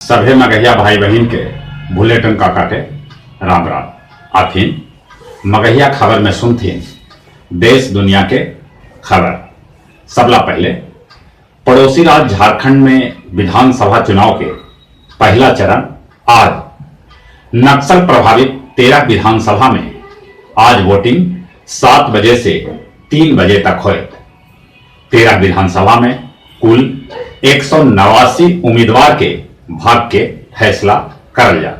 सभे मगहिया भाई बहिन के भुलेटन काका के राम राम। आथिन मगहिया खबर में सुनथिन देश दुनिया के खबर। सबला पहले पड़ोसी राज्य झारखंड में विधानसभा चुनाव के पहला चरण आज। नक्सल प्रभावित 13 विधानसभा में आज वोटिंग 7 बजे से 3 बजे तक होए। 13 विधानसभा में कुल 189 उम्मीदवार के भाग के फैसला करल जा।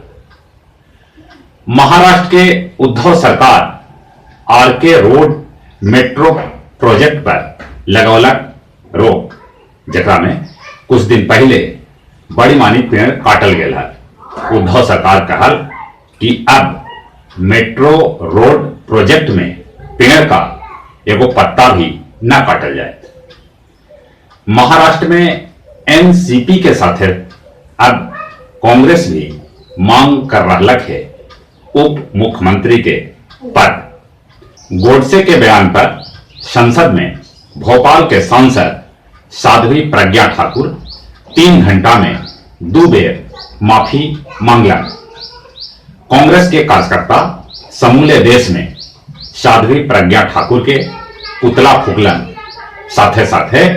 महाराष्ट्र के उद्धव सरकार आरके रोड मेट्रो प्रोजेक्ट पर लगौलक रोक, जकरा में कुछ दिन पहले बड़ी मानी पेड़ काटल गेल है। उद्धव सरकार कहल कि अब मेट्रो रोड प्रोजेक्ट में पेड़ का एगो पत्ता भी न काटल जाए। महाराष्ट्र में एनसीपी के साथे अब कांग्रेस भी मांग कर रहलक है उप मुख्यमंत्री के पद। गोडसे के बयान पर संसद में भोपाल के सांसद साध्वी प्रज्ञा ठाकुर 3 घंटा में 2 बेर माफी मांगलन। कांग्रेस के कार्यकर्ता समूले देश में साध्वी प्रज्ञा ठाकुर के पुतला फूकलन, साथे साथे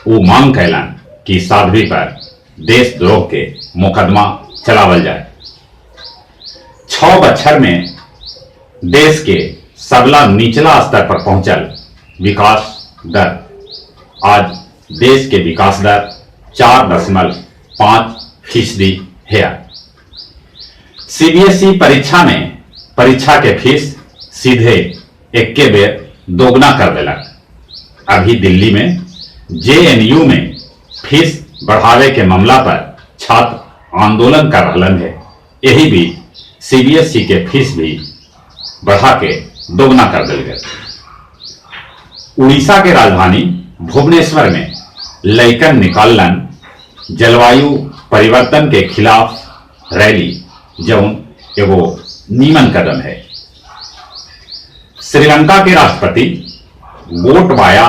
वो मांग कैलन कि साध्वी पर देशद्रोह के मुकदमा चलावल जाए। 6 बछर में देश के सबला निचला स्तर पर पहुंचल विकास दर। आज देश के विकास दर 4.5% है। सीबीएसई परीक्षा में परीक्षा के फीस सीधे 1 बेर दोगुना कर देलक। अभी दिल्ली में जेएनयू में फीस बढ़ावे के मामला पर छात्र आंदोलन कर रहलन है। यही बीच सीबीएसई के फीस भी बढ़ा के दोगुना कर दिल गए। उड़ीसा के राजधानी भुवनेश्वर में लैकन निकालन जलवायु परिवर्तन के खिलाफ रैली, जौन एगो नीमन कदम है। श्रीलंका के राष्ट्रपति गोटबाया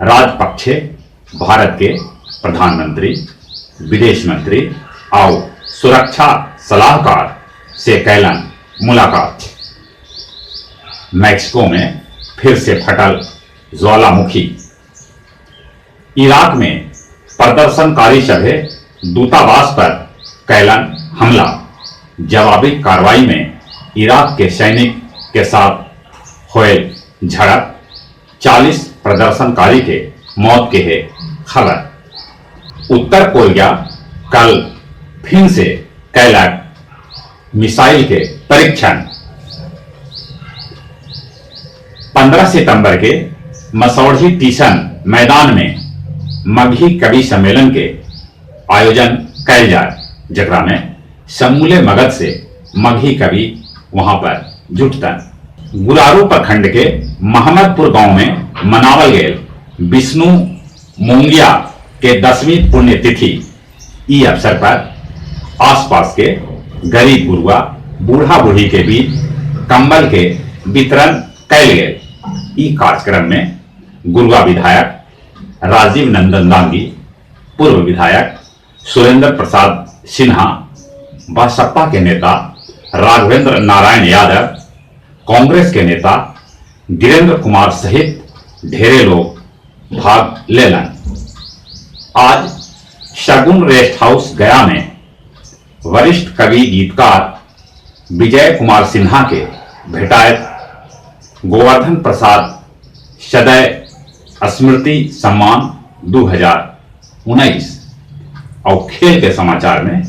राजपक्षे भारत के प्रधानमंत्री, विदेश मंत्री और सुरक्षा सलाहकार से कैलन मुलाकात। मैक्सिको में फिर से फटल ज्वालामुखी। इराक में प्रदर्शनकारी सभे दूतावास पर कैलन हमला। जवाबी कार्रवाई में इराक के सैनिक के साथ होए झड़प, 40 प्रदर्शनकारी के मौत के है खबर। उत्तर कोरिया कल फिर से कैलक मिसाइल के परीक्षण। 15 सितंबर के मसौढ़ी टीसन मैदान में मगही कवि सम्मेलन के आयोजन कैल जाए, जकरा में समूले मगध से मगही कवि वहां पर जुटतन। गुरारू प्रखंड के महमदपुर गांव में मनावल गेल विष्णु मोंगिया के 10वीं पुण्यतिथि। ई अवसर पर आसपास के गरीब गुरुआ बूढ़ा बूढ़ी के बीच कंबल के वितरण कैल गेल। ई कार्यक्रम में गुरुआ विधायक राजीव नंदन दांगी, पूर्व विधायक सुरेंद्र प्रसाद सिन्हा, बसपा के नेता राघवेंद्र नारायण यादव, कांग्रेस के नेता गिरेंद्र कुमार सहित ढेरे लोग भाग लेलन। आज शगुन रेस्ट हाउस गया में वरिष्ठ कवि गीतकार विजय कुमार सिन्हा के भेटायत गोवर्धन प्रसाद सदय स्मृति सम्मान 2019। और खेल के समाचार में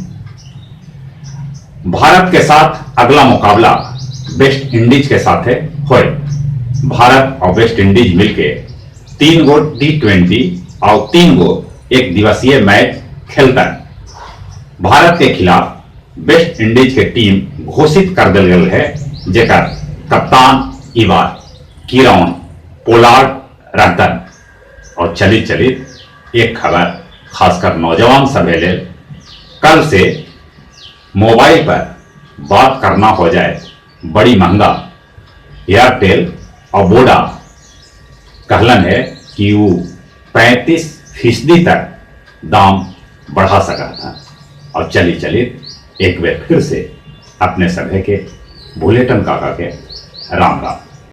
भारत के साथ अगला मुकाबला वेस्ट इंडीज के साथ होए। भारत और वेस्ट इंडीज मिलके 3 गो T20 और 3 गो एक दिवसीय मैच खेलता। भारत के खिलाफ वेस्ट इंडीज के टीम घोषित कर दिल गई है, जेकर कप्तान इवार किरॉन पोलार्ड रहतन। और चली चली एक खबर खासकर नौजवान सभे लेल, कल से मोबाइल पर बात करना हो जाए बड़ी महंगा। एयरटेल और वोडा कहलन है कि वो 35% तक दाम बढ़ा सका था। और चली चली एक बेर फिर से अपने सभे के भुलेटन काका के राम राम।